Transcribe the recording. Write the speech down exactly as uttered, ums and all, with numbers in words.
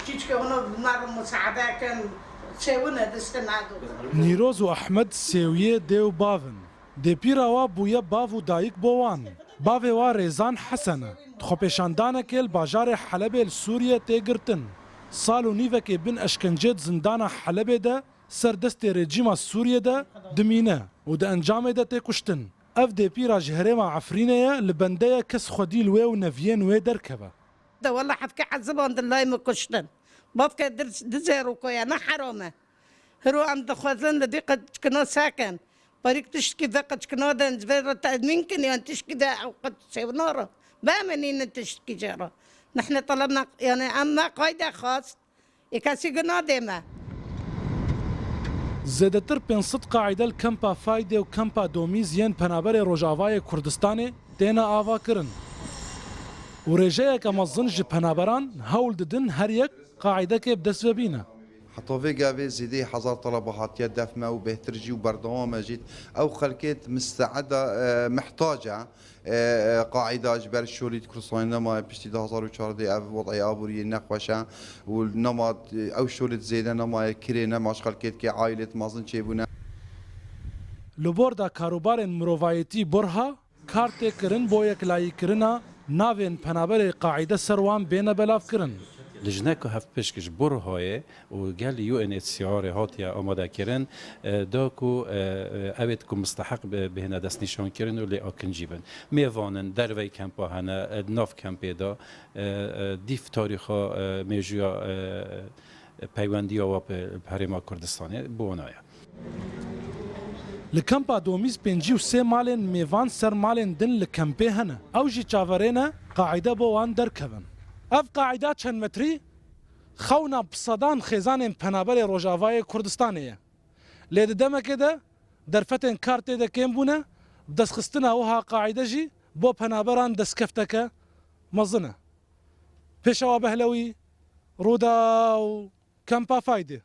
Çîçke hûn bi me re musaade kin, çêwine destê me do. Nîroz û Ehmed sêwiyê dê û bav in. Dêpîra wa bûye bav û dayik bo wan. Bavê wa Rêzan Hesen e. Di xwepêşandanekê li bajarê Helebê li Sûriyê tê girtin. Sal û nîvekê bin eşkencê di zindana Helebê de ser destê rejîma Sûriyê de dimîne û di encamê de tê kuştin. Ev dêpîra ji herêma Efrînê ye, li bende ye kes xwedî li wê û neviyên wê derkeve. De wela hevkê ezibandin lay min kuştin. Bavke dir- dizê rûkoya ne heram e. Hiro em dixwazin li vî qeçkina sekin. Parîk tiştkî ve qeçkina de ji vê re tedmîn kin yan tiştkî de ew qet sêwna re. Bemenînin tiştkî jê re. Nihne teleb ne yani em me qayde xwast. Ê kesî gina dê me. Zêdetir pênc sed qaîde li Kempa Faydê û Kempa Domîz yên Penaberê Rojavayê Kurdistanê têne avakirin û rêjeyeke mezin ji penaberan hewl didin her yek qaîdekê bi dest ve bîne. Heta vê gavê zêdeyî hezar telebe hatiye def me û bêhtir jî û berdewam e jî. Ew xelkê misteeda e, mihtac e. E, e, qaîda ji ber şolî di Kurdistanê nemaye, piştî du hezar û çardeh ev wed'ê aboriyê nexweş e û nema, ew şolî zêde nemaye, kirê nema ji xelkê dike, aîlêt mezin çêbûne. Li bor da karûbarên mirovayetî borha kar tê kirin bo yeklayîkirina navên penaberê qaîde ser wan bêne belavkirin. Lijneka hevpişk ji borhayê û gel U N H C R'ê hatiye amadekirin, e, da ku, e, e, ewêt ku misteheq bi-, bihêne destnîşankirin û lê akincî bin. Mêvan in, dervey kempa hene, e, di nav kempê de, e, e, dîf tarîxa, e, mêjûya, e, peywendiya wa bi herêma Kurdistanê bi wana ye. Li Kempa Domîz pêncî û sê malên mêvan ser malên din li kempê hene. Ew jî çaverê ne qaîde bo wan derkevin. Ev qaîda çend metrî xewna bi sedan xêzanên penaberê Rojavayê Kurdistanê ye. Lê di demekê de derfetên kar tê de kêm bûne, bi destxistina wiha qaîde jî bo penaberan destkefteke mezin e. Pêşewa Behlewî, Rûdaw, Kempa Faydê.